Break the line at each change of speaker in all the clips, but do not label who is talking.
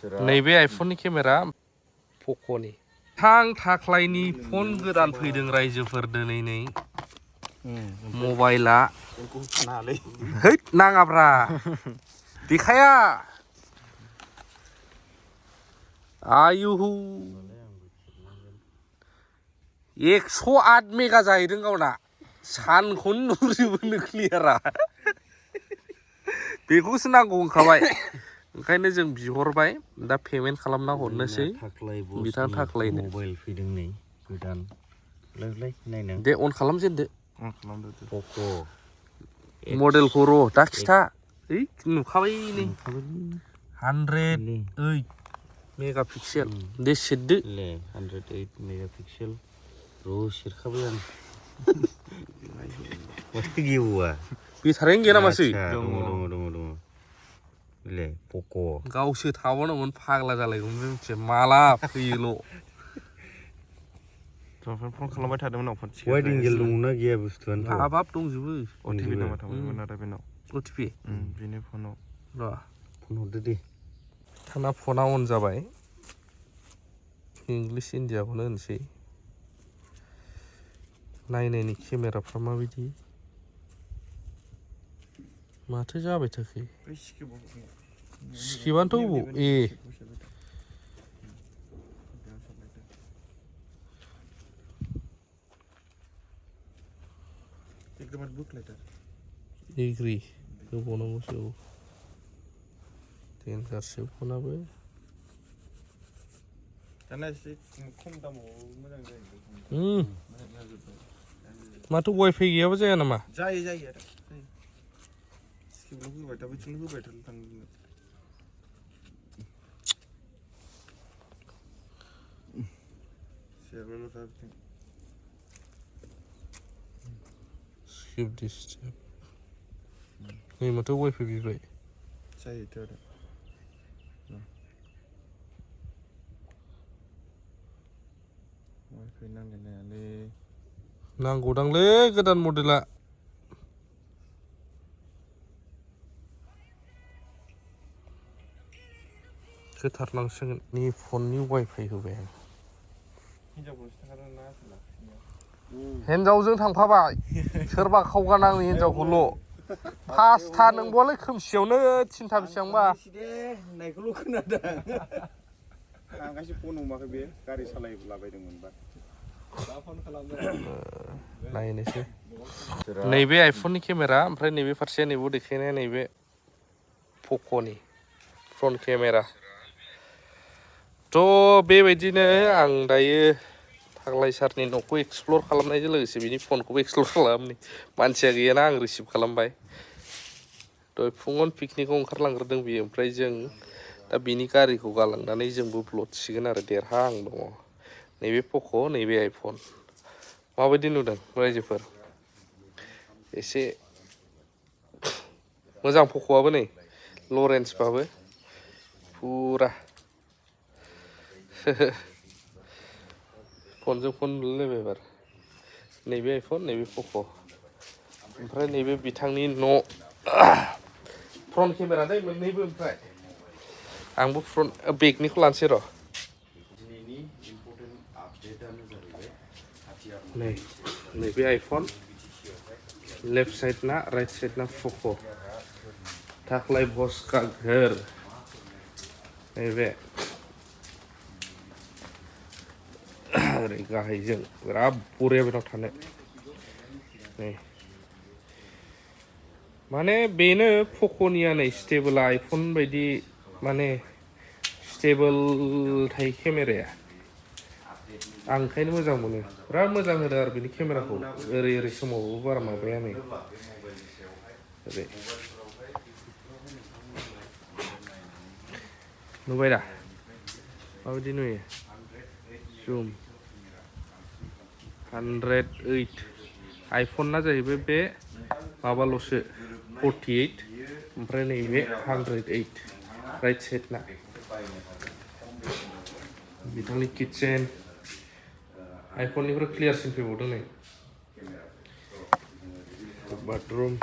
नैबे आइफननि camera पक'नि थाख्लायनि phone गोदान फैदों रायजोफोर दिनै नै मबाइला हैद नाङाब्रा देखाया आयुहु 108 मेगा जाहैदों गावना सानखौनो नुजोबो क्लियारा बेखौसो नांगौ होनखाबाय ओंखायनो जों बिहरबाय दा पेमेन्ट खालामना हरनोसै बिथां थाख्लायनो
मबाइल फैदों नै गोदान नायनो
दे अन खालामजेनदो
पक'
मडेलखौ र' दा खिथा ओइ नुखाबाय नै 108 मेगापिक्सेल दे सेरदो
108 मेगापिक्सेल र' सेरखाबाय आं माथो गेवा
बेटारियानो गैया नामासै
दङ ले पक'
गावसो थाबावनांगौमोन फाग्ला जालायगौमोन मिथिया माला फैयोल'
फन खालामबाय थादोंमोन
वाइड एंगेल दंना गैया बुस्थुआनो
हाबाब दंजोबो
अटिपि दङ थांबायमोन आरो बेनाव
अटिपि
बेनि फनाव
र'
फन हरदो दे
थाना फना अन जाबाय इंलिश इन्डियाखौनो होनसै नायनायनि केमेराफ्रा माबायदि माथो जाबाय थाखो स्किपानोथ' बबाव ए एग्रि होबावनांगौसो देनजारसो फनाबो माथो वाइफाइ गैयाबा जाया नामा
जायो आरो स्किपल' होबाय था बैथिंल' होबाय था थांगोन शेयारल' था बिथिं
स्किप दिस स्टेप नै माथो वाइफाइ बिबाय
जायोथ' आरो वाइफाइ नांलायलायालै
नांगौदांलै गोदान मडेला होथारनांसिगोन नि फननि वाइफाइ होबाय आं हिनजावजों थांफाबाय सोरबा खावगान आंनि हिनजावखौल' पासथा नोंबोलाय खोमसियावनो थिनथा बेसेबांबा
होननायखौल' खोनादों आंखायसो फन हमाखै बे गारि सालायलाबायदोंमोनबा
नायनोसै नैबे आइफननि केमेरा ओमफ्राय नैबे फारसे नैबे देखायनाया नैबे पक'नि फ्रन्ट केमेरा थ' बेबायदिनो आं दायो थाख्लाय सारनि न'खौ एक्सप्लर खालामनायजों लोगोसे बिनि फनखौबो एक्सप्लर खालामनि मानसिया गैयाना आं रिसिभ खालामबाय थ' फुङावनो पिकनिकआव ओंखारलांग्रोदों बियो ओमफ्राय जों दा बिनि गारिखौ गालांनानै जोंबो ब्ल'दसिगोन आरो देरहां दङ नैबे पक' नैबे आइफन माबायदि नुदों रायजोफोर एसे मोजां पक'आबो नै लरेन्सबाबो फुरा फनजों फन नुलायलायबाय एबार नैबे आइफन नैबे पक' ओमफ्राय नैबे बिथांनि न' फ्रन्ट केमेरा दै मोननैबो ओमफ्राय आंबो फ्रन्ट बेकनिखौ लानोसै र' नै नैबे आइफन लेफ्ट साइड ना राइट साइड ना पक' थाख्लाय बस का घर नैबे ओरै गाहायजों बिराद बरिया बेनाव थानो नै माने बेनो पक'निया नै स्टेबोल आइफन बायदि माने स्टेबोल थायो केमेराया आं ओंखायनो मोजां मोनो बिराद मोजां होदो आरो बेनि केमेराखौ ओरै समावबो बारा माबाया नै ओरै नुबाय दा माबायदि नुयो जुम 108 आइफना जाहैबाय बे माबाल'सो 48 ओमफ्राय नैबे 108 राइट साइड ना बिथांनि किटचेन आइफननिफ्राय क्लियारसिन फैबावदों नै बाथरुम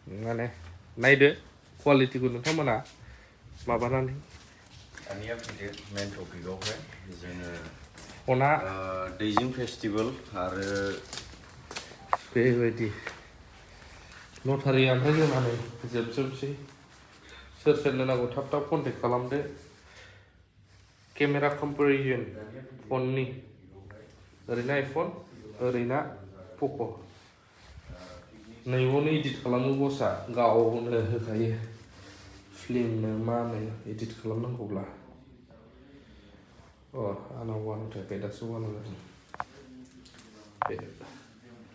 माने नायदो क्वालिटिखौ नोंथांमोना माबानानै
दानिया फैदो मेन टपिकआवहाय जोङो
फना
दैजिं फेस्टिभेल आरो
बेबायदि लटारिया ओमफ्राय जोंनानै जोबजोबसै सोर सोरनो नांगौ थाब थाब कन्टेक्ट खालामदो केमेरा कम्पेरिजन फननि ओरैना आइफन ओरैना पक' नैबावनो इडिट खालामो बसआ गावनो होखायो फिल्मनो मानो इडिट खालामनांगौब्ला आंनाव वान थाखाय दासो वान जादों बे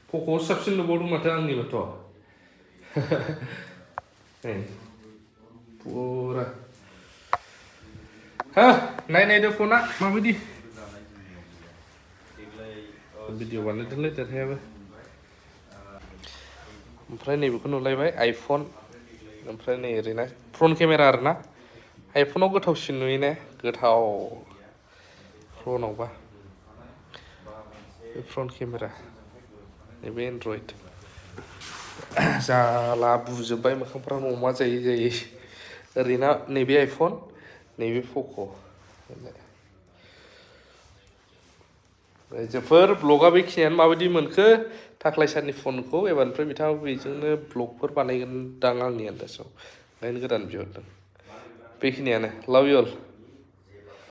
पक'आव साबसिन नुबावदों माथो आंनिबाथ' पुरा नायदो फना माबायदि भिडिअ बानायदोंलै देरहायाबो ओमफ्राय नैबेखौ नुलायबाय आइफन ओमफ्राय नै ओरैना फ्रन्ट केमेरा आरोना आइफनाव गोथावसिन नुयोने गोथाव फ्रन्टआवबा बे फ्रन्ट केमेरा नैबे एन्ड्रइड जाला बुजोब्बाय मोखांफ्रा अमा जायै जायै ओरैना नैबे आइफन नैबे पक' जोबोर ब्लगआ बेखिनियानो माबायदि मोनखो थाख्लाय सारनि फनखौ एबारनिफ्राय बिथाङा बेजोंनो ब्लगफोर बानायगोनदां आंनि आन्दाजाव ओंखायनो गोदान बिहरदों बेखिनियानो लाभ इउ अल